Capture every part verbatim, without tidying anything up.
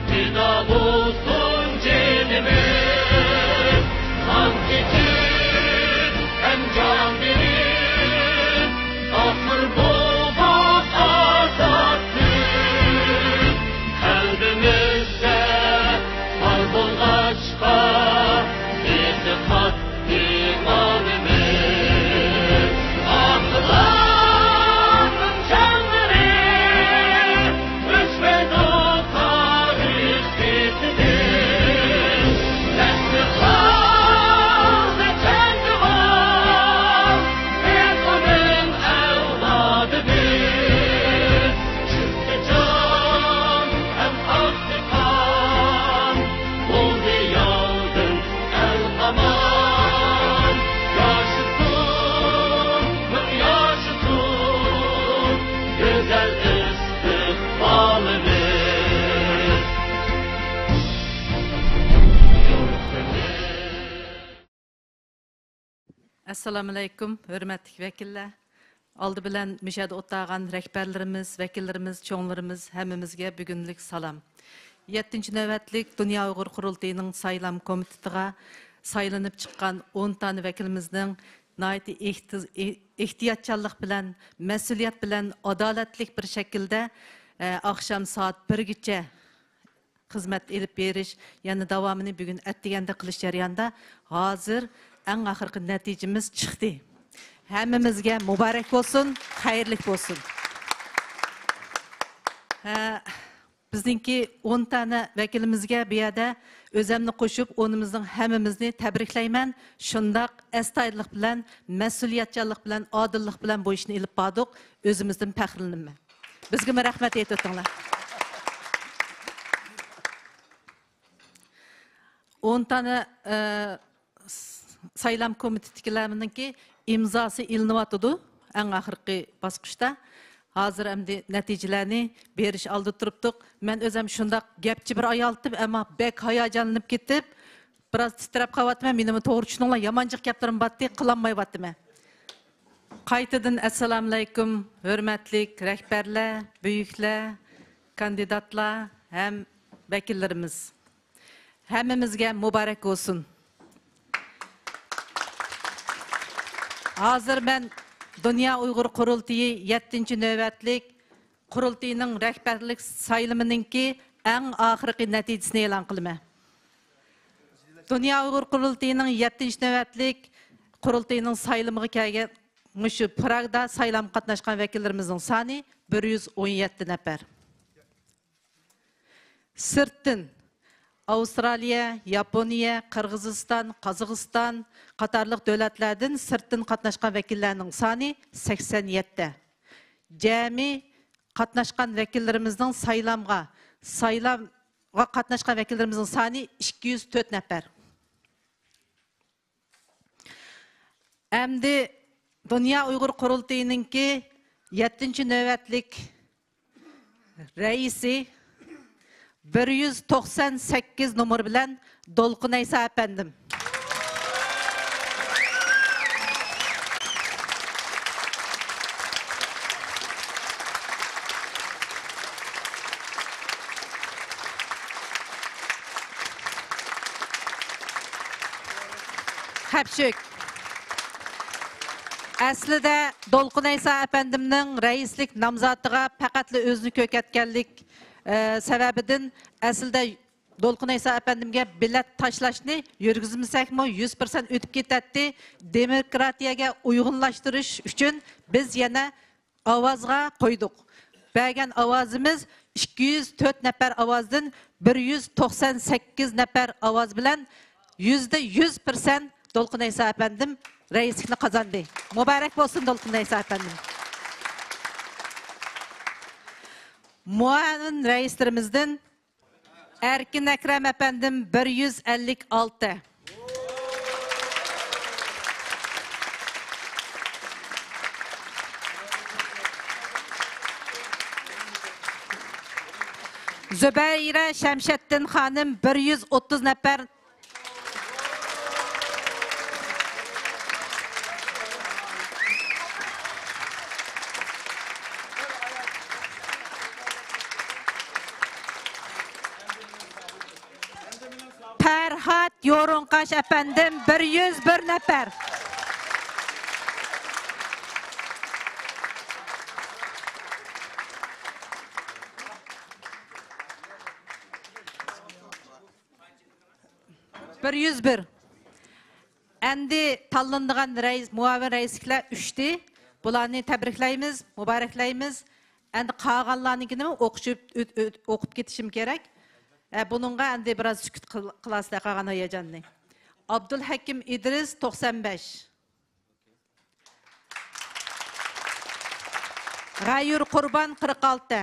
پىدا بولسۇن جېنىمىز، قان كېچىپ ھەم جان بېرىپ، ئاخىر بولدۇق ئازاد بىز. قەلبىمىزدە بار بولغاچقا، ئېتىقاد ئىمانىمىز. ئاتىلارنىڭ جانلىرى ئۆچمەيدۇ تارىخ بېتىدىن. نەسلى قالدى چاڭگىغا ئېقىنىڭ ئەۋلادىدىن. چۈشتى جان ھەم ئاقتى قان، بولدى ياۋدىن ئەل ئامان. ياشىسۇن، مىڭ ياشىسۇن، گۈزەل ئىستىقبالىمىز. ئەسسالامۇئەلەيكۇم، ھۆرمەتلىك ۋەكىللەر! ئالدى بىلەن مۇشۇ يەردە ئولتۇرغان رەھبەرلىرىمىز، ۋەكىللىرىمىز، چوڭلىرىمىز، ھەممىمىزگە بۈگۈنلۈك سالام. يەتتىنچى نۆۋەتلىك دۇنيا ئۇيغۇر قۇرۇلتىيىنىڭ سايلام كومىتېتىغا سايلىنىپ چىققان ئون دانە ۋەكىلىمىزنىڭ ناھايىتى ئېھتىز-، ئېھ-، ئېھتىياتچانلىق بىلەن، مەسئۇلىيەت بىلەن، ئادالەتلىك بىر شەكىلدە، ئە، ئاخشام سائەت بىرگىچە خىزمەت ئېلىپ بېرىش، يەنە داۋامىنى بۈگۈن ئەتىگەندە قىلىش جەريانىدا ھازىر ئەڭ ئاخىرقى نەتىجىمىز چىقتى. ھەممىمىزگە مۇبارەك بولسۇن، خەيرلىك بولسۇن. ھە، بىزنىڭكى ئون دانە ۋەكىلىمىزگە بۇ يەردە ئۆزەمنى قوشۇپ، ئونىمىزنىڭ ھەممىمىزنى تەبرىكلەيمەن. شۇنداق ئەستايىدىللىق بىلەن، مەسئۇلىيەتچانلىق بىلەن، ئادىللىق بىلەن بۇ ئىشنى ئېلىپ باردۇق. ئۆزىمىزدىن پەخىرلىنىمەن. بىزگىمۇ رەھمەت ئېيتىۋېتىڭلار. ئون دانە، ئە، س-، سايلام كومىتېتىدىكىلەرنىڭكى ئىمزاسى ئېلىنىۋاتىدۇ ئەڭ ئاخىرقى باسقۇچتا. ھازىر ئەمدى نەتىجىلەرنى بېرىش ئالدىدا تۇرۇپتۇق. مەن ئۆزۈم شۇنداق گەپچى بىر ئايالتىم، ئەمما بەك ھاياجانلىنىپ كېتىپ، بىراز تىترەپ قالىۋاتىمەن. مېنىمۇ توغرا چۈشىنىڭلار، يامانچىق گەپلىرىم بارتتى، قىلالمايۋاتىمەن. قايتىدىن ئەسسالامۇئەلەيكۇم، ھۆرمەتلىك رەھبەرلەر، بۈيۈكلەر، كاندىداتلار ھەم ۋەكىللىرىمىز. ھەممىمىزگە مۇبارەك بولسۇن. ھازىر مەن دۇنيا ئۇيغۇر قۇرۇلتىيى يەتتىنچى نۆۋەتلىك قۇرۇلتىيىنىڭ رەھبەرلىك سايلىمىنىڭكى ئەڭ ئاخىرقى نەتىجىسىنى ئېلان قىلىمەن. دۇنيا ئۇيغۇر قۇرۇلتىيىنىڭ يەتتىنچى نۆۋەتلىك قۇرۇلتىيىنىڭ سايلىمىغا كەلگەن، مۇشۇ پراگدا سايلامغا قاتناشقان ۋەكىللىرىمىزنىڭ سانى بىر يۈز ئون يەتتە نەپەر. سىرتتىن ئاۋسترالىيە، ياپونىيە، قىرغىزىستان، قازاقىستان قاتارلىق دۆلەتلەردىن سىرتتىن قاتناشقان ۋەكىللەرنىڭ سانى سەكسەن يەتتە. جەمئىي قاتناشقان ۋەكىللىرىمىزنىڭ سايلامغا، سايلامغا قاتناشقان ۋەكىللىرىمىزنىڭ سانى ئىككى يۈز تۆت نەپەر. ئەمدى دۇنيا ئۇيغۇر قۇرۇلتىيىنىڭكى يەتتىنچى نۆۋەتلىك رەئىسى، بىر يۈز توقسان سەككىز نومۇر بىلەن دولقۇن ئەيسا ئەپەندىم. خەپشۈك. ئەسلىدە دولقۇن ئەيسا ئەپەندىمنىڭ رەئىسلىك نامزاتىغا پەقەتلا ئۆزىنى كۆركەتكەنلىك، ئە، سەۋەبىدىن ئەسلىدە دولقۇن ئەيسا ئەپەندىمگە بېلەت تاشلاشنى يۈرگۈزمىسەكمۇ يۈز پىرسەنت ئۆتۈپ كېتەتتى. دېموكراتىيەگە ئۇيغۇنلاشتۇرۇش ئۈچۈن بىز يەنە ئاۋازغا قويدۇق. بەرگەن ئاۋازىمىز ئىككى يۈز تۆت نەپەر ئاۋازدىن بىر يۈز توقسان سەككىز نەپەر ئاۋاز بىلەن يۈزدە يۈز پىرسەنت دولقۇن ئەيسا ئەپەندىم رەئىسلىكنى قازاندى. مۇبارەك بولسۇن دولقۇن ئەيسا ئەپەندىم. مۇئاۋىن رەئىسلىرىمىزدىن ئەركىن ئەكرەم ئەپەندىم بىر يۈز ئەللىك ئالتە. زۇبەيرە شەمشەتتىن خانىم بىر يۈز ئوتتۇز نەپەر. يورۇڭقاش ئەپەندىم، بىر يۈز بىر نەپەر. بىر يۈز بىر. ئەمدى تاللىنىدىغان رەئىس، مۇئاۋىن رەئىسلىكلەر ئۈچتى. بۇلارنى تەبرىكلەيمىز، مۇبارەكلەيمىز. ئەمدى قالغانلارنىڭكىنىمۇ ئوقۇشۇپ، ئۆت-، ئۆت-، ئوقۇپ كېتىشىم كېرەك. ئە، بۇنىڭغا ئەمدى بىراز سۈكۈت قىل-، قىلارسىلەر قالغان ھاياجاننى. ئابدۇلھەكىم ئىدرىس، توقسان بەش. غەيۇر قۇربان، قىرىق ئالتە.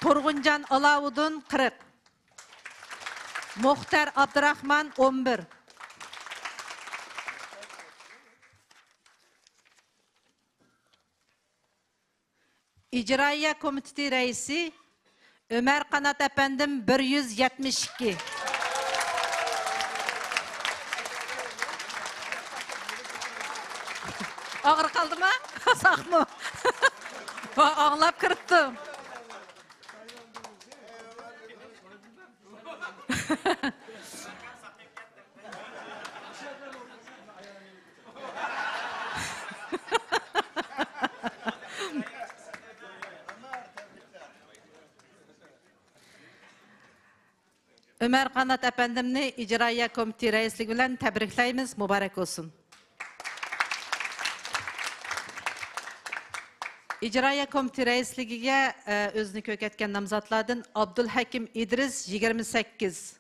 تۇرغۇنجان ئالاۋۇدۇن، قىرىق. مۇختەر ئابدۇراخمان، ئون بىر. ئىجرائىيە كومىتېتى رەئىسى ئۆمەر قانات ئەپەندىم، بىر يۈز يەتمىش ئىككى. ئاغرىپ قالدىما؟ ساقمۇ؟ ۋا، ئاڭلاپ كىرىپتۇ. ئۆمەر قانات ئەپەندىمنى ئىجرائىيە كومىتېتى رەئىسلىكى بىلەن تەبرىكلەيمىز، مۇبارەك بولسۇن. ئىجرائىيە كومىتېتى رەئىسلىكىگە، ئە، ئۆزىنى كۆرسەتكەن نامزاتلاردىن ئابدۇلھەكىم ئىدرىس، يىگىرمە سەككىز.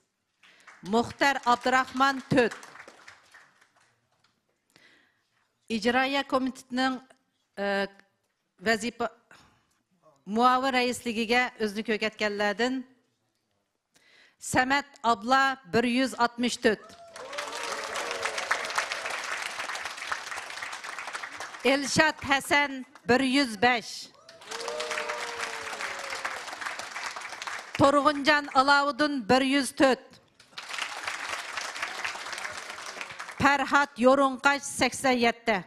مۇختەر ئابدۇراخمان، تۆت. ئىجرائىيە كومىتېتىنىڭ، ئە، ۋەزىپە، مۇئاۋىن رەئىسلىكىگە ئۆزىنى كۆرسەتكەنلەردىن سەمەت ئابلا، بىر يۈز ئاتمىش تۆت. ئىلشات ھەسەن، بىر يۈز بەش. تۇرغۇنجان ئالاۋۇدۇن، بىر يۈز تۆت. پەرھات يورۇڭقاش، سەكسەن يەتتە.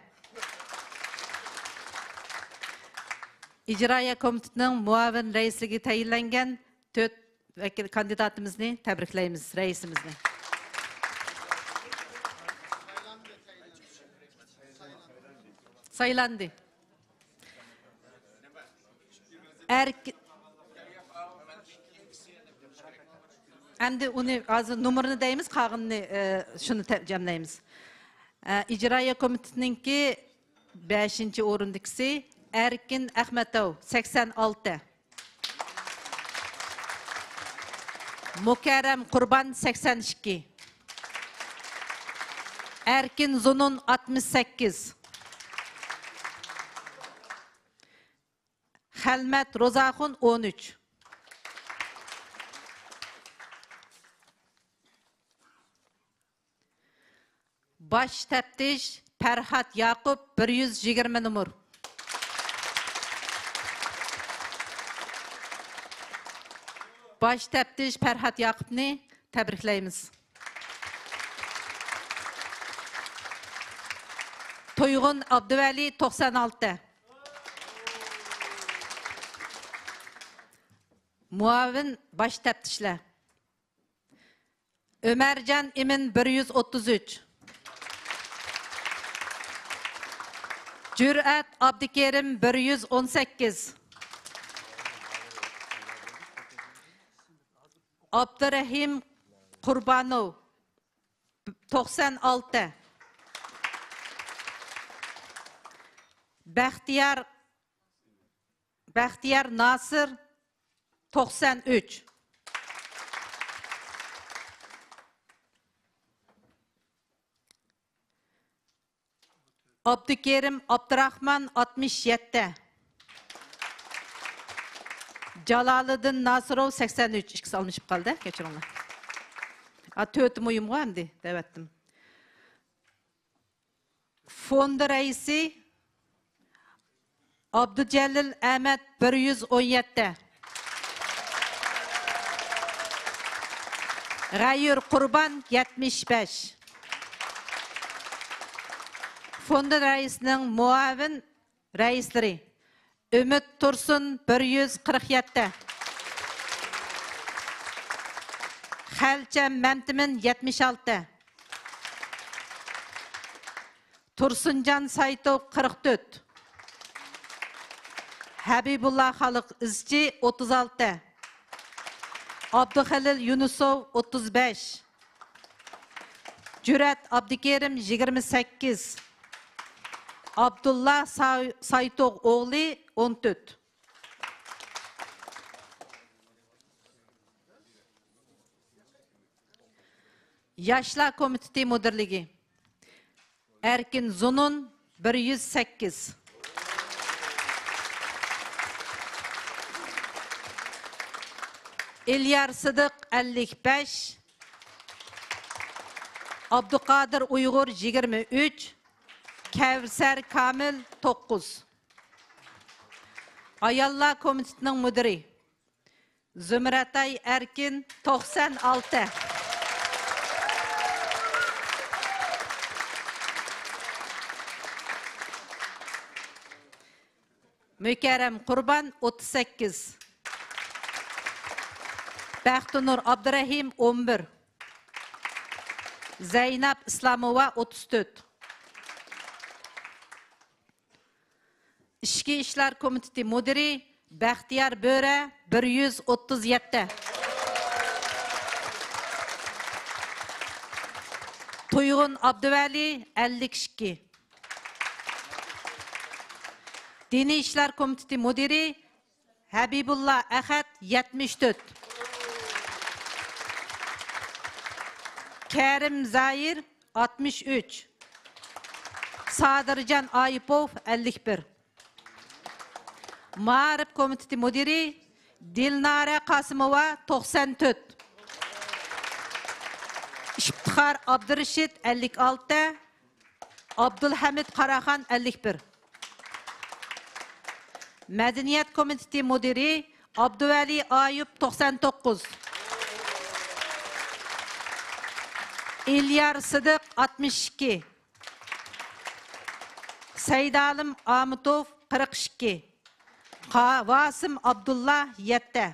ئىجرائىيە كومىتېتىنىڭ مۇئاۋىن رەئىسلىكىگە تەيىنلەنگەن تۆت ۋەكىل كاندىداتىمىزنى تەبرىكلەيمىز، رەئىسىمىزنى. سايلاندى. ئەرك-، ئەمدى ئۇنى ھازىر نومۇرىنى دەيمىز، قالغىنىنى، ئە، شۇنى تە-، جەملەيمىز. ئە، ئىجرائىيە كومىتېتىنىڭكى بەشىنچى ئورۇندىكىسى ئەركىن ئەخمەتوۋ، سەكسەن ئالتە. مۇكەررەم قۇربان، سەكسەن ئىككى. ئەركىن زۇنۇن، ئاتمىش سەككىز. خەلمەت روزاخۇن، ئون ئۈچ. باش تەپتىش پەرھات ياقۇپ، بىر يۈز يىگىرمە نومۇر. باش تەپتىش پەرھات ياقۇپنى تەبرىكلەيمىز. تۇيغۇن ئابدۇۋەلى، توقسان ئالتە. مۇئاۋىن باش تەپتىشلەر. ئۆمەرجان ئىمىن، بىر يۈز ئوتتۇز ئۈچ. جۈرئەت ئابدۇكېرىم، بىر يۈز ئون سەككىز. ئابدۇرەھىم قۇربانوۋ، توقسان ئالتە. بەختىيار، بەختىيار ناسىر، توقسان ئۈچ. ئابدۇكېرىم ئابدۇراخمان، ئاتمىش يەتتە. جالالىدىن ناسىروۋ، سەكسەن ئۈچ. ئىككىسى ئالمىشىپ قالدى، كەچۈرۈڭلار. ئا، تۆتى مۇھىمغۇ ئەمدى، دەۋەتتىم. فوند رەئىسى ئابدۇجەلىل ئەمەت، بىر يۈز ئون يەتتە. غەيۇر قۇربان، يەتمىش بەش. فوند رەئىسىنىڭ مۇئاۋىن رەئىسلىرى ئۈمىد تۇرسۇن، بىر يۈز قىرىق يەتتە. قەلچەم مەمتىمىن، يەتمىش ئالتە. تۇرسۇنجان سايتوغ، قىرىق تۆت. ھەبىبۇللا خالىق ئىزچى، ئوتتۇز ئالتە. ئابدۇخېلىل يۇنۇسوۋ، ئوتتۇز بەش. جۈرئەت ئابدۇكېرىم، يىگىرمە سەككىز. ئابدۇللا ساي-، سايتوغ ئوغلى، ئون تۆت. ياشلار كومىتېتى مۇدىرلىكى، ئەركىن زۇنۇن، بىر يۈز سەككىز. ئېليار سىدىق، ئەللىك بەش. ئابدۇقادىر ئۇيغۇر، يىگىرمە ئۈچ. كەۋسەر كامىل، توققۇز. ئاياللار كومىتېتىنىڭ مۇدىرى زۇمرەتئاي ئەركىن، توقسان ئالتە. مۇكەررەم قۇربان، ئوتتۇز سەككىز. بەختىنۇر ئابدۇرەھىم، ئون بىر. زەينەپ ئىسلاموۋا، ئوتتۇز تۆت. ئىچكى ئىشلار كومىتېتى مۇدىرى بەختىيار بۆرە، بىر يۈز ئوتتۇز يەتتە. تۇيغۇن ئابدۇۋەلى، ئەللىك ئىككى. دىنىي ئىشلار كومىتېتى مۇدىرى ھەبىبۇللا ئەخەت، يەتمىش تۆت. كەرىم زاھىر، ئاتمىش ئۈچ. سادىرجان ئايۇپوف، ئەللىك بىر. مائارىپ كومىتېتى مۇدىرى دىلنارە قاسىموۋا، توقسان تۆت. ئىپتىخار ئابدۇرېشىت، ئەللىك ئالتە. ئابدۇلھەمىد قاراخان، ئەللىك بىر. مەدەنىيەت كومىتېتى مۇدىرى ئابدۇۋەلى ئايۇپ، توقسان توققۇز. ئېليار سىدىق، ئاتمىش ئىككى. سەيدالىم ئامىتوف، قىرىق ئىككى. قا-، ۋاسىم ئابدۇللا، يەتتە.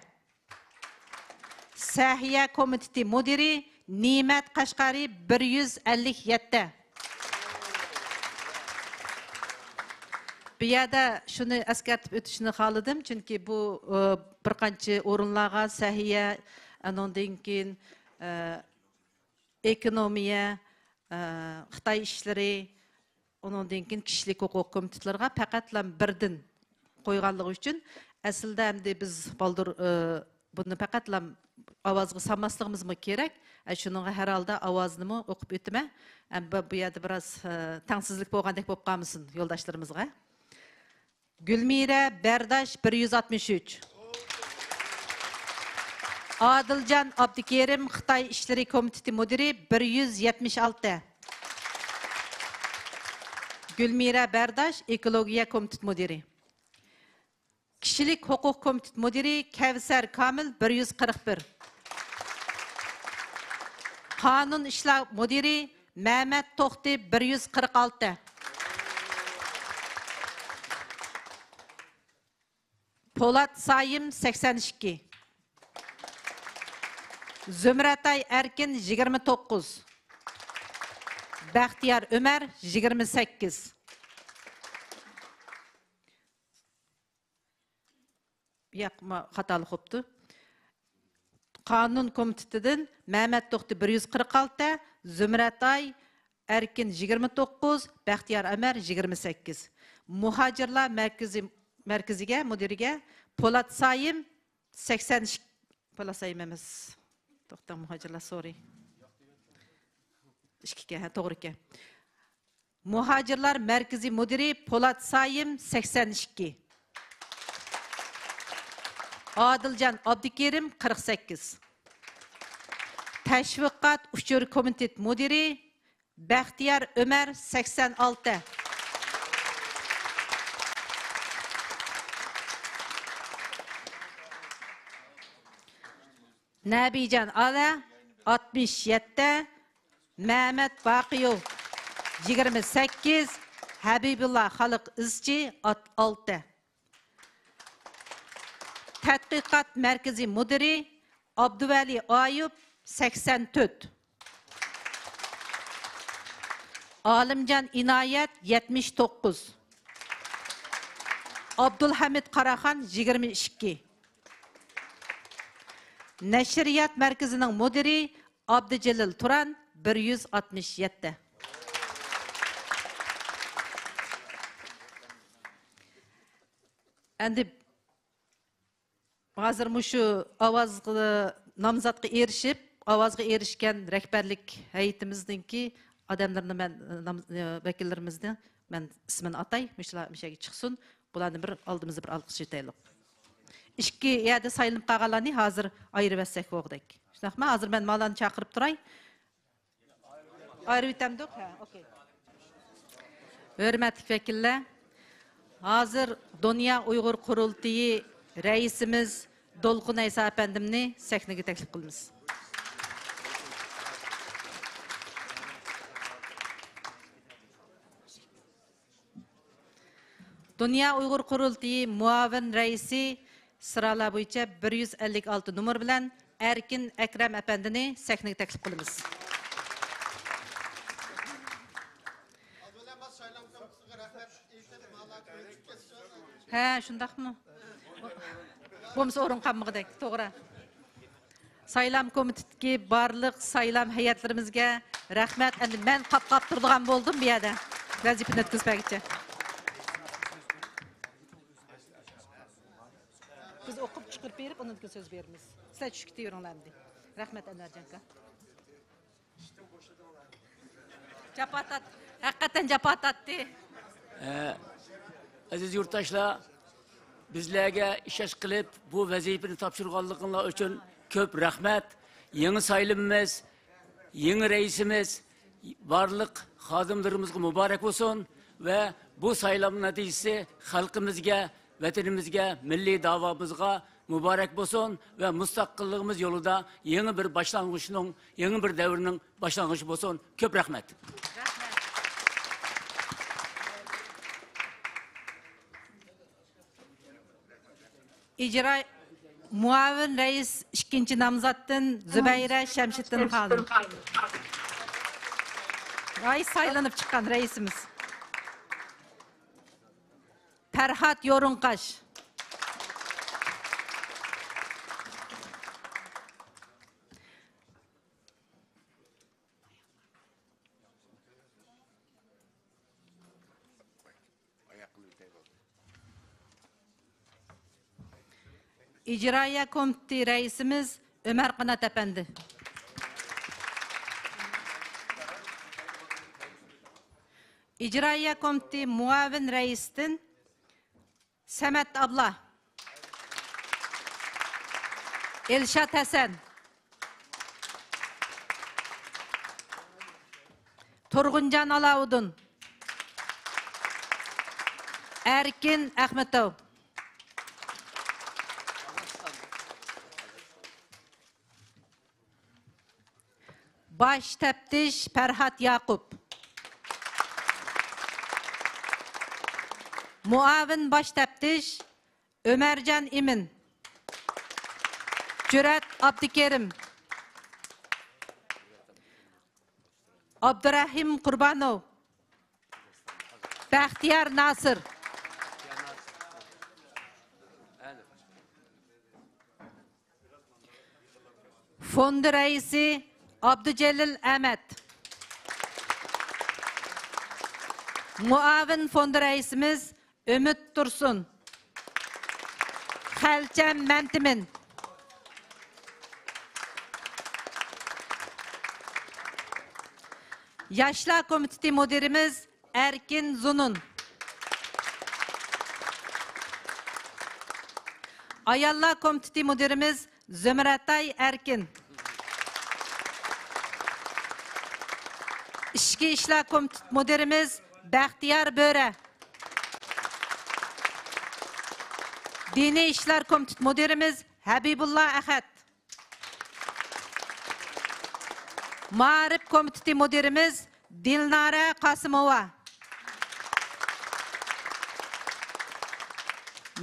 سەھىيە كومىتېتى مۇدىرى نىمەت قەشقەرى، بىر يۈز ئەللىك يەتتە. بۇ يەردە شۇنى ئەسكەرتىپ ئۆتۈشنى خالىدىم، چۈنكى بۇ، ئى، بىر قانچە ئورۇنلارغا سەھىيە، ئانىڭدىن كېيىن، ئى، ئېكونومىيە، ئى، خىتاي ئىشلىرى، ئۇنىڭدىن كېيىن كىشىلىك ھوقۇق كومىتېتلىرىغا پەقەتلا بىردىن قويغانلىقى ئۈچۈن، ئەسلىدە ئەمدى بىز بالدۇر، ئى، بۇنى پەقەتلا ئاۋازغا سالماسلىقىمىزمۇ كېرەك. ئە، شۇنىڭغا ھەر ھالدا ئاۋازنىمۇ ئوقۇپ ئۆتىمەن. ئە، بۇ، بۇ يەردە بىراز، ئى، تەڭسىزلىك بولغاندەك بولۇپ قالمىسۇن يولداشلىرىمىزغا. گۈلمىرە بەرداش، بىر يۈز ئاتمىش ئۈچ. ئادىلجان ئابدۇكېرىم، خىتاي ئىشلىرى كومىتېتى مۇدىرى، بىر يۈز يەتمىش ئالتە. گۈلمىرە بەرداش، ئېكولوگىيە كومىتېت مۇدىرى. كىشىلىك ھوقۇق كومىتېت مۇدىرى كەۋسەر كامىل، بىر يۈز قىرىق بىر. قانۇن ئىشلار مۇدىرى مەمەت توختى، بىر يۈز قىرىق ئالتە. پولات سايىم، سەكسەن ئىككى. زۇمرەتئاي ئەركىن، يىگىرمە توققۇز. بەختىيار ئۆمەر، يىگىرمە سەككىز. ياق، ما-، خاتالىق بوپتۇ. قانۇن كومىتېتىدىن مەمەت توختى، بىر يۈز قىرىق ئالتە، زۇمرەتئاي ئەركىن، يىگىرمە توققۇز، بەختىيار ئۆمەر، يىگىرمە سەككىز. مۇھاجىرلار مەركىزى، مەركىزىگە، مۇدىرىگە پولات سايىم، سەكسەن ئىككى، پولات سايىم ئەمەس. توختاڭ، مۇھاجىرلار، سورى. ئىككى ئىكەن، ھە، توغرا ئىكەن. مۇھاجىرلار مەركىزىي مۇدىرى پولات سايىم، سەكسەن ئىككى. ئادىلجان ئابدۇكېرىم، قىرىق سەككىز. تەشۋىقات ئۇچۇر كومىتېت مۇدىرى بەختىيار ئۆمەر، سەكسەن ئالتە. نەبىجان ئالە، ئاتمىش يەتتە. مەمەت باقىيوف، يىگىرمە سەككىز. ھەبىبۇللا خالىق ئىزچى، ئات-، ئالتە. تەتقىقات مەركىزى مۇدىرى ئابدۇۋەلى ئايۇپ، سەكسەن تۆت. ئالىمجان ئىنايەت، يەتمىش توققۇز. ئابدۇلھەمىد قاراخان، يىگىرمە ئىككى. نەشرىيات مەركىزىنىڭ مۇدىرى ئابدۇجېلىل تۇران، بىر يۈز ئاتمىش يەتتە. ئەمدى ھازىر مۇشۇ ئاۋازغا، نامزاتقا ئېرىشىپ، ئاۋازغا ئېرىشكەن رەھبەرلىك ھەيئىتىمىزنىڭكى ئادەملىرىنى مەن، نام-، ۋەكىللىرىمىزنى مەن ئىسمىنى ئاتاي، مۇشۇلار مۇشۇ يەرگە چىقسۇن. بۇلارنى بىر ئالدىمىزدا بىر ئالقىش ئېيتايلۇق. ئىككى يەردە سايلىنىپ قالغانلارنى ھازىر ئايرىۋەتسەك بولغۇدەك. شۇنداقمۇ؟ ھازىر مەن مالارنى چاقىرىپ تۇراي. ئايرىۋېتەمدۇق؟ ھە، ئوكەي. ھۆرمەتلىك ۋەكىللەر، ھازىر دۇنيا ئۇيغۇر قۇرۇلتىيى رەئىسىمىز دولقۇن ئەيسا ئەپەندىمنى سەھنىگە تەكلىپ قىلىمىز. دۇنيا ئۇيغۇر قۇرۇلتىيى مۇئاۋىن رەئىسى سىرالار بويىچە بىر يۈز ئەللىك ئالتە نومۇر بىلەن ئەركىن ئەكرەم ئەپەندىنى سەھنىگە تەكلىپ قىلىمىز. ھە، شۇنداقمۇ؟ بولمىسا ئورۇن قالمىغۇدەك، توغرا. سايلام كومىتېتىدىكى بارلىق سايلام ھەيئەتلىرىمىزگە رەھمەت. ئەمدى مەن قاپقاپ تۇرىدىغان بولدۇم بۇ يەردە، ۋەزىپىنى ئۆتكۈزۈپ بەرگۈچە. بىز ئوقۇپ چىقىرىپ بېرىپ، ئۇنىڭدىن كېيىن سۆز بېرىمىز. سىلەر چۈشۈپ كېتىۋېرىڭلار ئەمدى. رەھمەت، ئەنۋەرجان ئاكا. جاپا تارت-، ھەقىقەتەن جاپا تارتتى. ئە، ئەزىز يۇرتداشلار، بىزلەرگە ئىشەنچ قىلىپ، بۇ ۋەزىپىنى تاپشۇرغانلىقىڭلار ئۈچۈن كۆپ رەھمەت. يېڭى سايلىمىمىز، يېڭى رەئىسىمىز بارلىق خادىملىرىمىزغا مۇبارەك بولسۇن ۋە بۇ سايلام نەتىجىسى خەلقىمىزگە، ۋەتىنىمىزگە، مىللىي داۋامىزغا مۇبارەك بولسۇن ۋە مۇستەقىللىقىمىز يولىدا يېڭى بىر باشلانغۇچنىڭ، يېڭى بىر دەۋرنىڭ باشلانغۇچى بولسۇن. كۆپ رەھمەت. ئىجرا، مۇئاۋىن رەئىس ئىككىنچى نامزاتتىن زۇبەيرە شەمشىدىن خانىم. رايىس سايلىنىپ چىققان رەئىسىمىز. پەرھات يورۇنقاش. ئىجرائىيە كومىتېتى رەئىسىمىز ئۆمەر قانات ئەپەندى. ئىجرائىيە كومىتېتى مۇئاۋىن رەئىسىدىن سەمەت ئابلا، ئىلشات ھەسەن، تۇرغۇنجان ئالاۋۇدۇن، ئەركىن ئەخمىتوۋ. باش تەپتىش پەرھات ياقۇپ. مۇئاۋىن باش تەپتىش ئۆمەرجان ئىمىن. جۈرئەت ئابدۇكېرىم. ئابدۇرەھىم قۇربانوۋ. بەختىيار ناسىر. فوند رەئىسى ئابدۇجېلىل ئەمەت. مۇئاۋىن فوند رەئىسىمىز ئۈمىد تۇرسۇن. خەلچەم مەمتىمىن. ياشلار كومىتېتى مۇدىرىمىز ئەركىن زۇنۇن. ئاياللار كومىتېتى مۇدىرىمىز زۆمرەتئاي ئەركىن. ئىچكى ئىشلار كومىتېت مۇدىرىمىز بەختىيار بۆرە. دىنىي ئىشلار كومىتېت مۇدىرىمىز ھەبىبۇللا ئەخەت. مائارىپ كومىتېتى مۇدىرىمىز دىلنارە قاسىموۋا.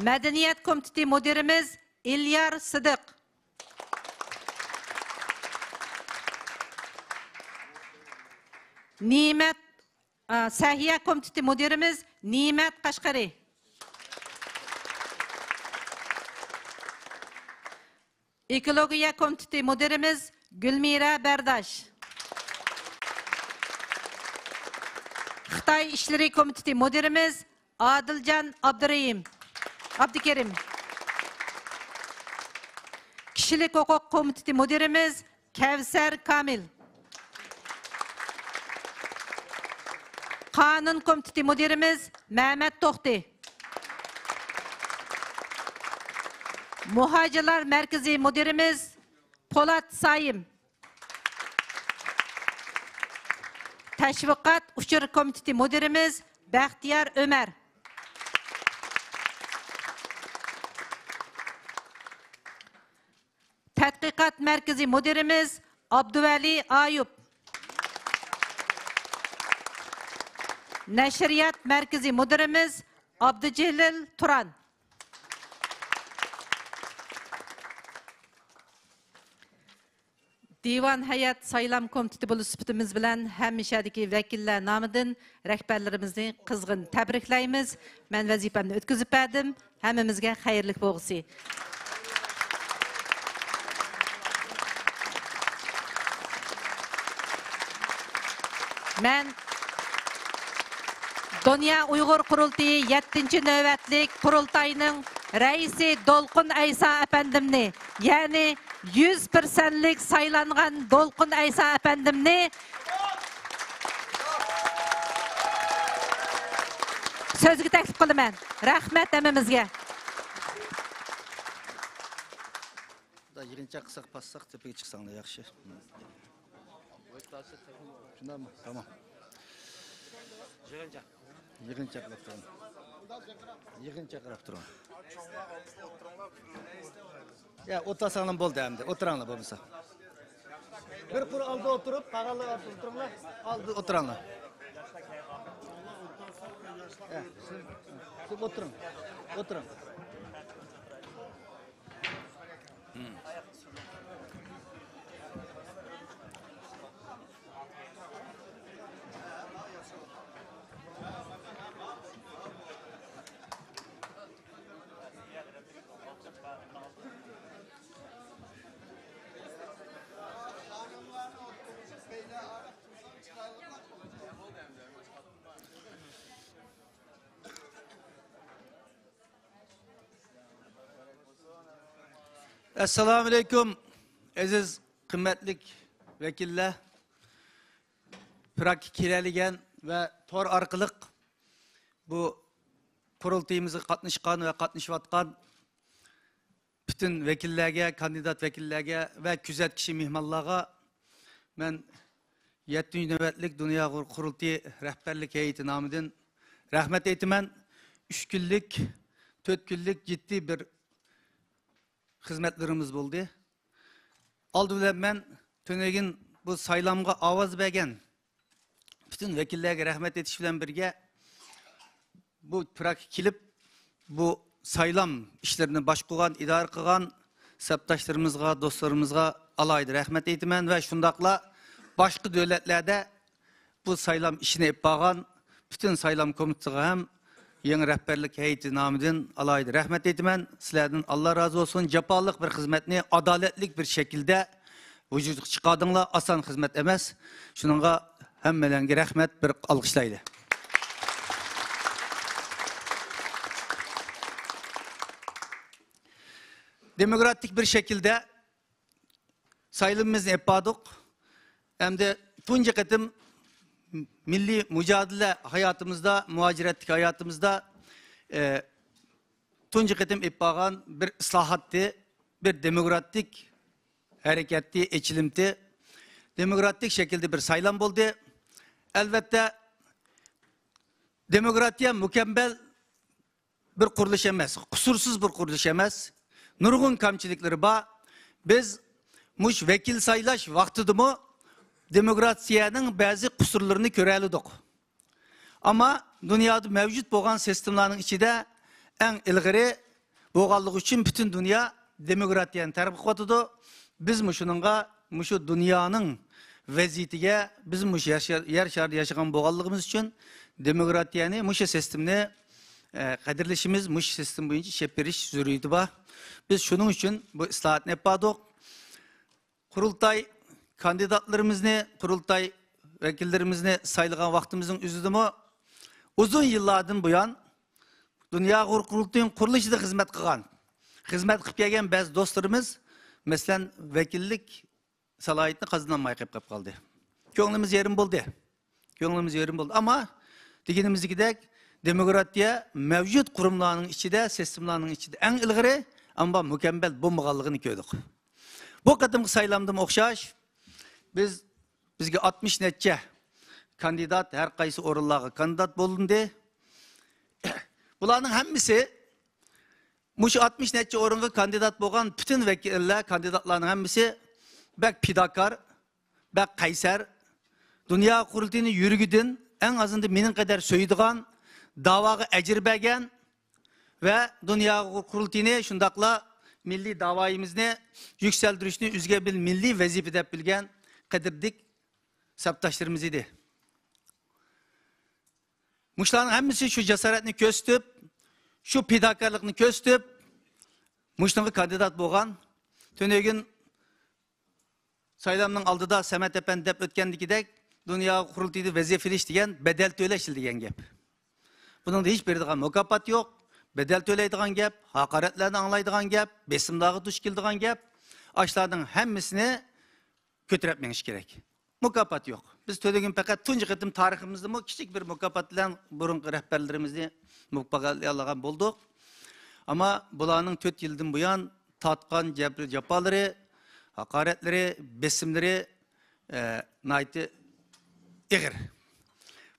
مەدەنىيەت كومىتېتى مۇدىرىمىز ئىليار سىدىق. نېمەت، ئا، سەھىيە كومىتېتى مۇدىرىمىز نېمەت قەشقىرى. ئېكولوگىيە كومىتېتى مۇدىرىمىز گۈلمىرە بەرداش. خىتاي ئىشلىرى كومىتېتى مۇدىرىمىز ئادىلجان ئابدۇرېھىم، ئابدۇكېرىم. كىشىلىك ھوقۇق كومىتېتى مۇدىرىمىز كەۋسەر كامىل. قانۇن كومىتېتى مۇدىرىمىز مەمەت توختى. مۇھاجىرلار مەركىزى مۇدىرىمىز پولات سايىم. تەشۋىقات ئۇچۇر كومىتېتى مۇدىرىمىز بەختىيار ئۆمەر. تەتقىقات مەركىزى مۇدىرىمىز ئابدۇۋەلى ئايۇپ. نەشرىيات مەركىزى مۇدىرىمىز ئابدۇجېلىل تۇران. دىۋان ھەيئەت سايلام كومىتېتى بولۇش سۈپىتىمىز بىلەن ھەممە شەھەردىكى ۋەكىللەر نامىدىن رەھبەرلىرىمىزنى قىزغىن تەبرىكلەيمىز. مەن ۋەزىپەمنى ئۆتكۈزۈپ بەردىم. ھەممىمىزگە خەيرلىك بولغۇسى. مەن دۇنيا ئۇيغۇر قۇرۇلتىيى يەتتىنچى نۆۋەتلىك قۇرۇلتاينىڭ رەئىسى دولقۇن ئەيسا ئەپەندىمنى، يەنى يۈز پىرسەنتلىك سايلانغان دولقۇن ئەيسا ئەپەندىمنى سۆزگە تەكلىپ قىلىمەن. رەھمەت ھەممىمىزگە. يىغىنچاق قىلساق، پاسساق تېپىگە چىقساڭلار ياخشى. شۇنداقمۇ؟ تامام. يىغىنچاق. يىغىنچاقلاپ تۇرۇڭ. يىغىنچاقلاپ تۇرۇڭ. يا، ئولتۇرساڭلار بولدى ئەمدى. ئولتۇراڭلار بولمىسا. بىر قۇر ئالدى ئولتۇرۇپ، قالغانلار ئالدى ئولتۇرۇڭلار. ئالدى ئولتۇراڭلار. يا، سىز، سىز ئولتۇرۇڭ. ئولتۇرۇڭ. ئەسسالامۇئەلەيكۇم، ئەزىز قىممەتلىك ۋەكىللەر، پراككا كىرەلىگەن ۋە تور ئارقىلىق بۇ قۇرۇلتىيىمىزغا قاتناشقان ۋە قاتنىشىۋاتقان پۈتۈن ۋەكىللەرگە، كاندىدات ۋەكىللەرگە ۋە كۆزەتكۈچى مېھمانلارغا مەن يەتتىنچى نۆۋەتلىك دۇنيا ئۇيغۇر قۇرۇلتىيى رەھبەرلىك ھەيئىتى نامىدىن رەھمەت ئېيتىمەن. ئۈچ كۈنلۈك، تۆت كۈنلۈك جىددىي بىر خىزمەتلىرىمىز بولدى. ئالدى بىلەن مەن تۈنۈگۈن بۇ سايلامغا ئاۋاز بەرگەن پۈتۈن ۋەكىللەرگە رەھمەت ئېيتىش بىلەن بىرگە، بۇ پراككا كېلىپ، بۇ سايلام ئىشلىرىنى باشقۇرغان، ئىدارە قىلغان سەپداشلىرىمىزغا، دوستلىرىمىزغا ئالاھىدە رەھمەت ئېيتىمەن ۋە شۇنداقلا باشقا دۆلەتلەردە بۇ سايلام ئىشىنى ئېلىپ بارغان پۈتۈن سايلام كومىتېتىغا ھەم يېڭى رەھبەرلىك ھەيئىتى نامىدىن ئالاھىدە رەھمەت ئېيتىمەن. سىلەردىن ئاللا رازى بولسۇن. جاپالىق بىر خىزمەتنى ئادالەتلىك بىر شەكىلدە ۋۇجۇدقا چىقاردىڭلار. ئاسان خىزمەت ئەمەس. شۇنىڭغا ھەممەيلەنگە رەھمەت، بىر ئالقىشلايلى. دېموكراتىك بىر شەكىلدە سايلىمىمىزنى ئېلىپ باردۇق. ئەمدى تۇنجى قېتىم مىللىي مۇجادىلە ھاياتىمىزدا، مۇھاجىرەتتىكى ھاياتىمىزدا، ئە، تۇنجى قېتىم ئېلىپ بارغان بىر ئىسلاھاتتى، بىر دېموكراتىك ھەرىكەتتى، ئېچىلىمتى، دېموكراتىك شەكىلدە بىر سايلام بولدى. ئەلۋەتتە، دېموكراتىيە مۇكەممەل بىر قۇرۇلۇش ئەمەس، قۇسۇرسىز بىر قۇرۇلۇش ئەمەس. نۇرغۇن كەمچىلىكلىرى بار. بىز مۇشۇ ۋەكىل سايلاش ۋاقتىدىمۇ دېموكراتىيەنىڭ بەزى قۇسۇرلىرىنى كۆرەلىدۇق. ئەمما دۇنيادا مەۋجۇت بولغان سىستېمىلارنىڭ ئىچىدە ئەڭ ئىلغىرى بولغانلىقى ئۈچۈن پۈتۈن دۇنيا دېموكراتىيەنى تەرغىب قىلىۋاتىدۇ. بىز مۇشۇنىڭغا، مۇشۇ دۇنيانىڭ ۋەزىيىتىگە بىز مۇشۇ يەر شار-، يەر شارىدا ياشىغان بولغانلىقىمىز ئۈچۈن دېموكراتىيەنى، مۇشۇ سىستېمىنى، ئە، قەدىرلىشىمىز، مۇشۇ سىستېما بويىچە ئىش ئېلىپ بېرىش زۆرۈرىيىتى بار. بىز شۇنىڭ ئۈچۈن بۇ ئىسلاھاتنى ئېلىپ باردۇق. قۇرۇلتاي كاندىداتلىرىمىزنى، قۇرۇلتاي ۋەكىللىرىمىزنى سايلىغان ۋاقتىمىزنىڭ ئۆزىدىمۇ ئۇزۇن يىللاردىن بۇيان دۇنيا ئۇيغۇر قۇرۇلتىيىنىڭ قۇرۇلۇشىدا خىزمەت قىلغان، خىزمەت قىلىپ كەلگەن بەزى دوستلىرىمىز، مەسىلەن، ۋەكىللىك سالاھىيىتىنى قازىنالماي قېلىپ قالدى. كۆڭلىمىز يېرىم بولدى. كۆڭلىمىز يېرىم بولدى. ئەمما دېگىنىمىزدىكىدەك، دېموكراتىيە مەۋجۇت قۇرۇملارنىڭ ئىچىدە، سىستېمىلارنىڭ ئىچىدە ئەڭ ئىلغىرى، ئەمما مۇكەممەل بولمىغانلىقىنى كۆردۇق. بۇ قېتىمقى سايلامدىمۇ ئوخشاش، بىز، بىزگە ئاتمىش نەچچە كاندىدات ھەر قايسى ئورۇنلارغا كاندىدات بولۇندى. بۇلارنىڭ ھەممىسى، مۇشۇ ئاتمىش نەچچە ئورۇنغا كاندىدات بولغان پۈتۈن ۋەكىللەر، كاندىداتلارنىڭ ھەممىسى بەك پىداكار، بەك قەيسەر، دۇنيا قۇرۇلتىيىنى يۈرىكىدىن ئەڭ ئازىندا مېنىڭ قەدەر سۆيىدىغان، داۋاغا ئەجىر بەرگەن ۋە دۇنيا قۇرۇلتىيىنى شۇنداقلا مىللىي داۋايىمىزنى يۈكسەلدۈرۈشنى ئۆزىگە بىر مىللىي ۋەزىپە دەپ بىلگەن قەدىردىك سەپداشلىرىمىز ئىدى. مۇشۇلارنىڭ ھەممىسى شۇ جاسارەتنى كۆرسىتىپ، شۇ پىداكارلىقنى كۆرسىتىپ، مۇشۇنىڭغا كاندىدات بولغان. تۈنۈگۈن سايلامنىڭ ئالدىدا سەمەت ئەپەندى دەپ ئۆتكەندىكىدەك، دۇنيا قۇرۇلتىيىدە ۋەزىپە ئېلىش دېگەن بەدەل تۆلەش دېگەن گەپ. بۇنىڭدا ھېچ بېرىدىغان مۇكاپات يوق، بەدەل تۆلەيدىغان گەپ، ھاقارەتلەرنى ئاڭلايدىغان گەپ، بېسىملارغا دۇچ كېلىدىغان گەپ. ئاشۇلارنىڭ ھەممىسىنى كۆتۈرۈپ مېڭىش كېرەك. مۇكاپات يوق. بىز تۆلىگەن پەقەت تۇنجى قېتىم تارىخىمىزدىمۇ كىچىك بىر مۇكاپات بىلەن بۇرۇنقى رەھبەرلىرىمىزنى مۇكاپاتلىيالىغان بولدۇق. ئەمما بۇلارنىڭ تۆت يىلدىن بۇيان تارتقان جەبرى جاپالىرى، ھاقارەتلىرى، بېسىملىرى، ئە، ناھايىتى ئېغىر.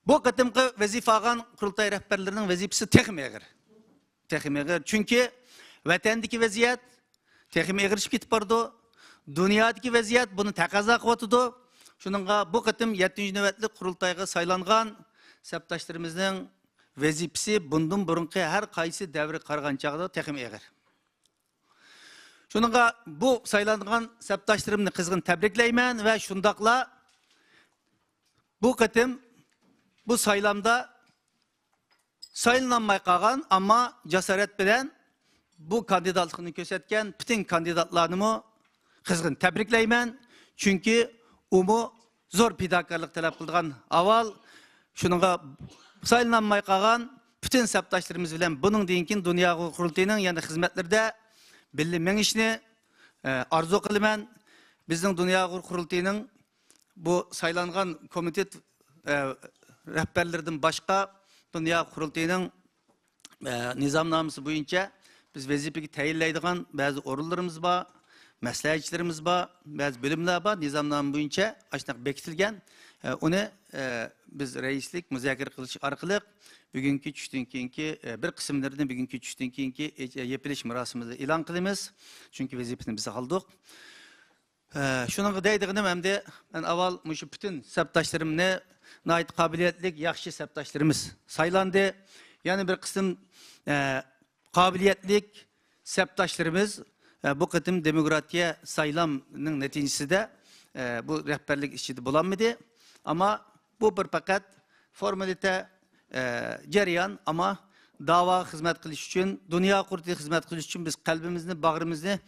بۇ قېتىمقى ۋەزىپە ئالغان قۇرۇلتاي رەھبەرلىرىنىڭ ۋەزىپىسى تېخىمۇ ئېغىر. تېخىمۇ ئېغىر. چۈنكى ۋەتەندىكى ۋەزىيەت تېخىمۇ ئېغىرلىشىپ كېتىپ بارىدۇ. دۇنيادىكى ۋەزىيەت بۇنى تەقەززا قىلىۋاتىدۇ. شۇنىڭغا بۇ قېتىم يەتتىنچى نۆۋەتلىك قۇرۇلتايغا سايلانغان سەپداشلىرىمىزنىڭ ۋەزىپىسى بۇندىن بۇرۇنقى ھەر قايسى دەۋرگە قارىغان چاغدا تېخىمۇ ئېغىر. شۇنىڭغا بۇ سايلانغان سەپداشلىرىمنى قىزغىن تەبرىكلەيمەن ۋە شۇنداقلا بۇ قېتىم بۇ سايلامدا سايلىنالماي قالغان، ئەمما جاسارەت بىلەن بۇ كاندىداتلىقىنى كۆرسەتكەن پۈتۈن كاندىداتلارنىمۇ قىزغىن تەبرىكلەيمەن. چۈنكى ئۇمۇ زور پىداكارلىق تەلەپ قىلىدىغان ئاۋال. شۇنىڭغا سايلىنالماي قالغان پۈتۈن سەپداشلىرىمىز بىلەن بۇنىڭدىن كېيىن دۇنيا ئۇيغۇر قۇرۇلتىيىنىڭ يەنە خىزمەتلىرىدە بىللە مېڭىشنى، ئە، ئارزۇ قىلىمەن. بىزنىڭ دۇنيا ئۇيغۇر قۇرۇلتىيىنىڭ بۇ سايلانغان كومىتېت، ئە، رەھبەرلىرىدىن باشقا دۇنيا قۇرۇلتىيىنىڭ، ئە، نىزامنامىسى بويىچە بىز ۋەزىپىگە تەيىنلەيدىغان بەزى ئورۇنلىرىمىز بار، مەسلىھەتچىلىرىمىز بار، بەزى بۆلۈملەر بار، نىزامنامە بويىچە ئاشۇنداق بېكىتىلگەن. ئە، ئۇنى، ئە، بىز رەئىسلىك مۇزاكىرە قىلىش ئارقىلىق بۈگۈنكى چۈشتىن كېيىنكى، ئە، بىر قىسىملىرىنى بۈگۈنكى چۈشتىن كېيىنكى، ئە، يېپىلىش مۇراسىمىدا ئېلان قىلىمىز. چۈنكى ۋەزىپىنى بىز ئالدۇق. ئە، شۇنىڭغا دەيدىغىنىم ئەمدى، مەن ئاۋۋال مۇشۇ پۈتۈن سەپداشلىرىمنى، ناھايىتى قابىلىيەتلىك، ياخشى سەپداشلىرىمىز سايلاندى. يەنە بىر قىسىم، ئە، قابىلىيەتلىك سەپداشلىرىمىز، ئە، بۇ قېتىم دېموكراتىيە سايلامنىڭ نەتىجىسىدە، ئە، بۇ رەھبەرلىك ئىچىدە بولالمىدى. ئەمما بۇ بىر پەقەت فورمالىتە، ئە، جەريان، ئەمما داۋاغا خىزمەت قىلىش ئۈچۈن، دۇنيا قۇرۇلتىيىغا خىزمەت قىلىش ئۈچۈن بىز قەلبىمىزنى، باغرىمىزنى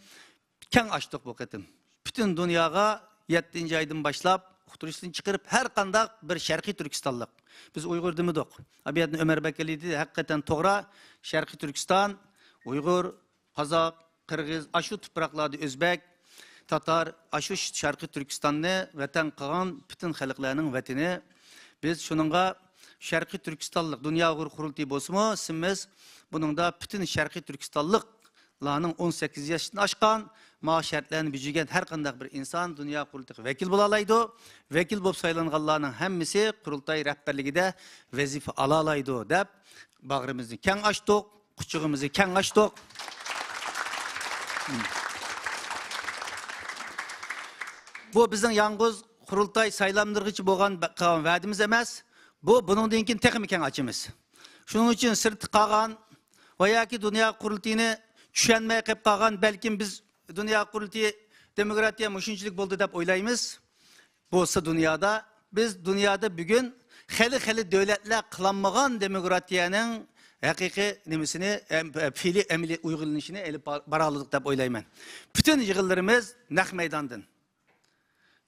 كەڭ ئاچتۇق بۇ قېتىم. پۈتۈن دۇنياغا يەتتىنچى ئايدىن باشلاپ، ئۇقتۇرۇشتىن چىقىرىپ، ھەر قانداق بىر شەرقىي تۈركىستانلىق، بىز ئۇيغۇر دېمىدۇق. ئەبىياتنى ئۆمەر بەكرى دېدى، ھەقىقەتەن توغرا. شەرقىي تۈركىستان، ئۇيغۇر، قازاق، قىرغىز، ئاشۇ تۇپراقلاردا ئۆزبەك، تاتار، ئاشۇ شەرقىي تۈركىستاننى ۋەتەن قىلغان پۈتۈن خەلقلەرنىڭ ۋەتىنى. بىز شۇنىڭغا شەرقىي تۈركىستانلىق دۇنيا ئۇيغۇر قۇرۇلتىيى بولسىمۇ، سىمىز بۇنىڭدا پۈتۈن شەرقىي تۈركىستانلىقلارنىڭ ئون سەككىز ياشتىن ئاشقان، ما شەرتلەرنى بېجىرگەن ھەر قانداق بىر ئىنسان دۇنيا قۇرۇلتىيىغا ۋەكىل بولالايدۇ. ۋەكىل بولۇپ سايلانغانلارنىڭ ھەممىسى قۇرۇلتاي رەھبەرلىكىدە ۋەزىپە ئالالايدۇ، دەپ باغرىمىزنى كەڭ ئاچتۇق، قۇچىقىمىزنى كەڭ ئاچتۇق. بۇ بىزنىڭ يالغۇز قۇرۇلتاي سايلاملىرىغىچە بولغان بە-، قىلغان ۋەدىمىز ئەمەس. بۇ بۇنىڭدىن كېيىن تېخىمۇ كەڭ ئاچىمىز. شۇنىڭ ئۈچۈن سىرتتا قالغان ۋە ياكى دۇنيا قۇرۇلتىيىنى چۈشەنمەي قېلىپ قالغان، بەلكىم بىز دۇنيا قۇرۇلتىيى دېموكراتىيە مۇشۇنچىلىك بولدى دەپ ئويلايمىز. بولسا دۇنيادا، بىز دۇنيادا بۈگۈن خېلى خېلى دۆلەتلەر قىلالمىغان دېموكراتىيەنىڭ ھەقىقىي نېمىسىنى، ئەم-، پېئىلى ئەمەلىي ئۇيغۇلىنىشىنى ئېلىپ بار-، بارالىدۇق دەپ ئويلايمەن. پۈتۈن يىغىنلىرىمىز نەق مەيداندىن.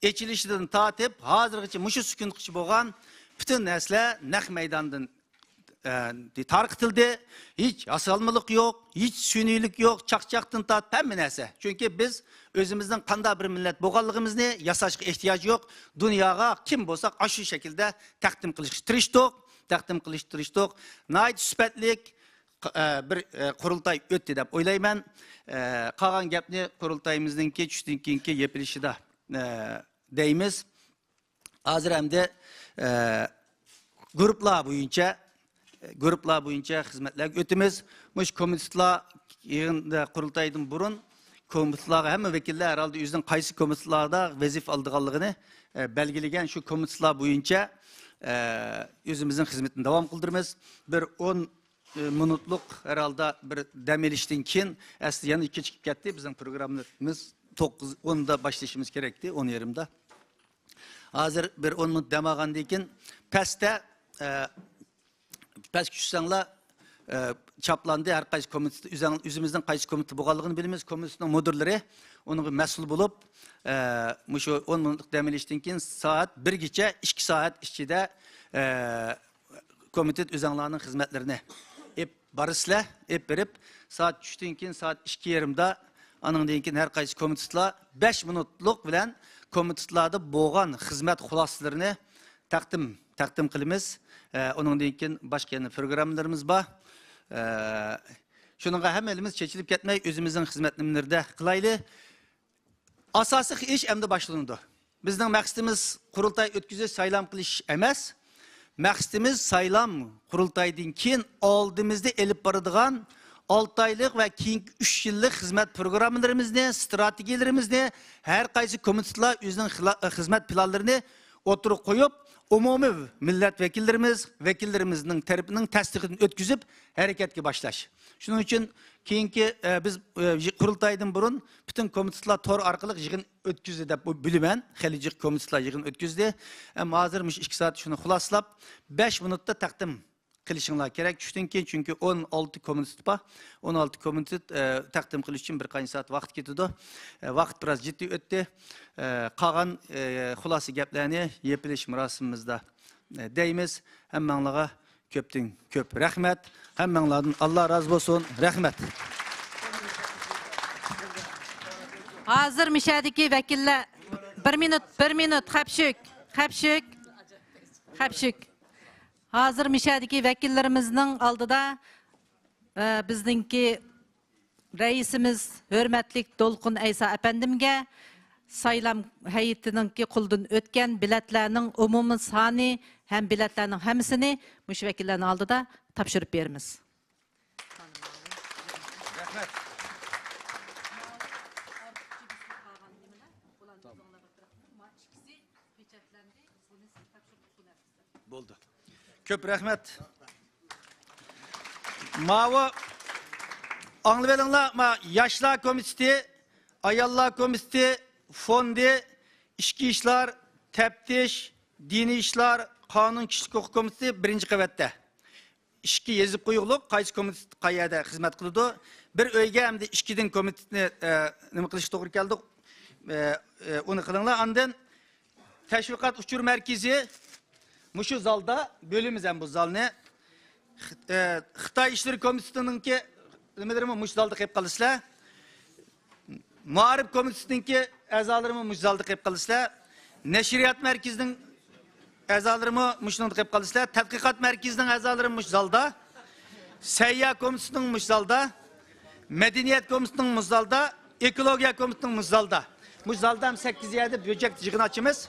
ئېچىلىشىدىن تارتىپ ھازىرغىچە مۇشۇ سېكۇنتقىچە بولغان پۈتۈن نەرسىلەر نەق مەيداندىن، ئە، تارقىتىلدى. ھېچ ياسالمىلىق يوق، ھېچ سۈنئىيلىك يوق، چاقچاقتىن تارتىپ ھەممە نەرسە. چۈنكى بىز ئۆزىمىزنىڭ قانداق بىر مىللەت بولغانلىقىمىزنى ياساشقا ئېھتىياج يوق. دۇنياغا كىم بولساق ئاشۇ شەكىلدە تەقدىم قىلىشقا تىرىشتۇق، تەقدىم قىلىشقا تىرىشتۇق. ناھايىتى سۈپەتلىك، ئە، بىر، ئە، قۇرۇلتاي ئۆتتى دەپ ئويلايمەن. ئە، قالغان گەپنى قۇرۇلتايىمىزنىڭكى چۈشتىن كېيىنكى يېپىلىشىدا، ئە، دەيمىز. ھازىر ئەمدى، ئە، گۇرۇپپىلار بويىچە، گۇرۇپپىلار بويىچە خىزمەتلەرگە ئۆتىمىز. مۇشۇ كومىتېتلار يىغىندا، قۇرۇلتايدىن بۇرۇن كومىتېتلارغا ھەممە ۋەكىللەر ھەرھالدا ئۆزىنىڭ قايسى كومىتېتلاردا ۋەزىپە ئالىدىغانلىقىنى، ئە، بەلگىلىگەن. شۇ كومىتېتلار بويىچە، ئە، ئۆزىمىزنىڭ خىزمىتىنى داۋام قىلدۇرىمىز. بىر ئون ئە، مىنۇتلۇق ھەرھالدا بىر دەم ئېلىشتىن كېيىن، ئەسلى يەنە كېچىكىپ كەتتى. بىزنىڭ پروگراممىمىز توققۇز ئوندا باشلىشىمىز كېرەكتى، ئون يېرىمدا. ھازىر بىر ئون مىنۇت دەم ئالغاندىن كېيىن پەستە، ئە، پەسكە چۈشسەڭلار، ئە، چاپلاندى. ھەر قايسى كومىتېت، ئۆزەڭ-، ئۆزىمىزنىڭ قايسى كومىتېت بولغانلىقىنى بىلىمىز. كومىتېتنىڭ مۇدىرلىرى ئۇنىڭغا مەسئۇل بولۇپ، ئە، مۇشۇ ئون مىنۇتلۇق دەم ئېلىشتىن كېيىن سائەت بىرگىچە، ئىككى سائەت ئىچىدە، ئە، كومىتېت ئۆزەڭلارنىڭ خىزمەتلىرىنى ئېلىپ بارىسىلەر، ئېلىپ بېرىپ، سائەت چۈشتىن كېيىن سائەت ئىككى يېرىمدا، ئانىڭدىن كېيىن ھەر قايسى كومىتېتلار بەش مىنۇتلۇق بىلەن كومىتېتلاردا بولغان خىزمەت خۇلاسىلىرىنى تەقدىم، تەقدىم قىلىمىز. ئە، ئۇنىڭدىن كېيىن باشقا يەنە پروگراممىلىرىمىز بار. ئە، شۇنىڭغا ھەممىمىز چېچىلىپ كەتمەي، ئۆزىمىزنىڭ خىزمەت نېمىلىرىدە قىلايلى. ئاساسلىق ئىش ئەمدى باشلىنىدۇ. بىزنىڭ مەقسىتىمىز قۇرۇلتاي ئۆتكۈزۈش، سايلام قىلىش ئەمەس. مەقسىتىمىز سايلام، قۇرۇلتايدىن كېيىن ئالدىمىزدا ئېلىپ بارىدىغان ئالتە ئايلىق ۋە كېيىنكى ئۈچ يىللىق خىزمەت پروگراممىلىرىمىزنى، ستراتېگىيەلىرىمىزنى، ھەر قايسى كومىتېتلار ئۆزىنىڭ خىلا-، خىزمەت پىلانلىرىنى ئوتتۇرىغا قويۇپ، ئومۇمىي مىللەت ۋەكىللىرىمىز، ۋەكىللىرىمىزنىڭ تەرىپىنىڭ تەستىقىدىن ئۆتكۈزۈپ، ھەرىكەتكە باشلاش. شۇنىڭ ئۈچۈن كېيىنكى، ئە، بىز، ئە، يى-، قۇرۇلتايدىن بۇرۇن پۈتۈن كومىتېتلار تور ئارقىلىق يىغىن ئۆتكۈزدى دەپ بىلىمەن. خېلى جىق كومىتېتلار يىغىن ئۆتكۈزدى. ئەمما ھازىر مۇشۇ ئىككى سائەت شۇنى خۇلاسىلاپ، بەش مىنۇتتا تەقدىم قىلىشىڭلار كېرەك چۈشتىن كېيىن، چۈنكى ئون ئالتە كومىتېت بار. ئون ئالتە كومىتېت، ئە، تەقدىم قىلىش ئۈچۈن بىر قانچە سائەت ۋاقىت كېتىدۇ. ئە، ۋاقىت بىراز جىددىي ئۆتتى. ئە، قالغان، ئە، خۇلاسە گەپلەرنى يېپىلىش مۇراسىمىمىزدا، ئە، دەيمىز. ھەممەڭلارغا كۆپتىن كۆپ رەھمەت. ھەممەڭلاردىن ئاللا رازى بولسۇن. رەھمەت. ھازىر مۇشۇ يەردىكى ۋەكىللەر، بىر مىنۇت، بىر مىنۇت، خەپشۈك، خەپشۈك، خەپشۈك. ھازىر مۇشۇ يەردىكى ۋەكىللىرىمىزنىڭ ئالدىدا، ئە، بىزنىڭكى رەئىسىمىز ھۆرمەتلىك دولقۇن ئەيسا ئەپەندىمگە سايلام ھەيئىتىنىڭكى قولىدىن ئۆتكەن بېلەتلەرنىڭ ئومۇمىي سانى ھەم بېلەتلەرنىڭ ھەممىسىنى مۇشۇ ۋەكىللەرنىڭ ئالدىدا تاپشۇرۇپ بېرىمىز. رەھمەت. بولدى. كۆپ رەھمەت. ماۋۇ، ئاڭلىۋېلىڭلار، ما، ياشلار كومىتېتى، ئاياللار كومىتېتى، فوندى، ئىچكى ئىشلار، تەپتىش، دىنىي ئىشلار، قانۇن، كىشىلىك ھوقۇق كومىتېتى بىرىنچى قەۋەتتە. ئىككى يېزىپ قويۇقلۇق، قايسى كومىتېت قەيەردە خىزمەت قىلىدۇ. بىر ئۆيگە ئەمدى ئىككىدىن كومىتېتنى، ئە، نېمە قىلىشقا توغرا كەلدۇق. ئە، ئە، ئۇنى قىلىڭلار. ئاندىن تەشۋىقات ئۇچۇر مەركىزى مۇشۇ زالدا بۆلىمىز ھەم بۇ زالنى. خىت-، ئە، خىتاي ئىشلىرى كومىتېتىنىڭكى نېمىلىرىمۇ مۇشۇ زالدا قېلىپ قالىسىلەر. مائارىپ كومىتېتىنىڭكى ئەزالىرىمۇ مۇشۇ زالدا قېلىپ قالىسىلەر. نەشرىيات مەركىزىنىڭ ئەزالىرىمۇ مۇشۇنىڭدا قېلىپ قالىسىلەر. تەتقىقات مەركىزىنىڭ ئەزالىرىمۇ مۇشۇ زالدا. سەھىيە كومىتېتىنىڭ مۇشۇ زالدا. مەدەنىيەت كومىتېتىنىڭ مۇشۇ زالدا. ئېكولوگىيە كومىتېتىنىڭ مۇشۇ زالدا. مۇشۇ زالدا ھەم سەككىز يەردە بۆجەك يىغىن ئاچىمىز.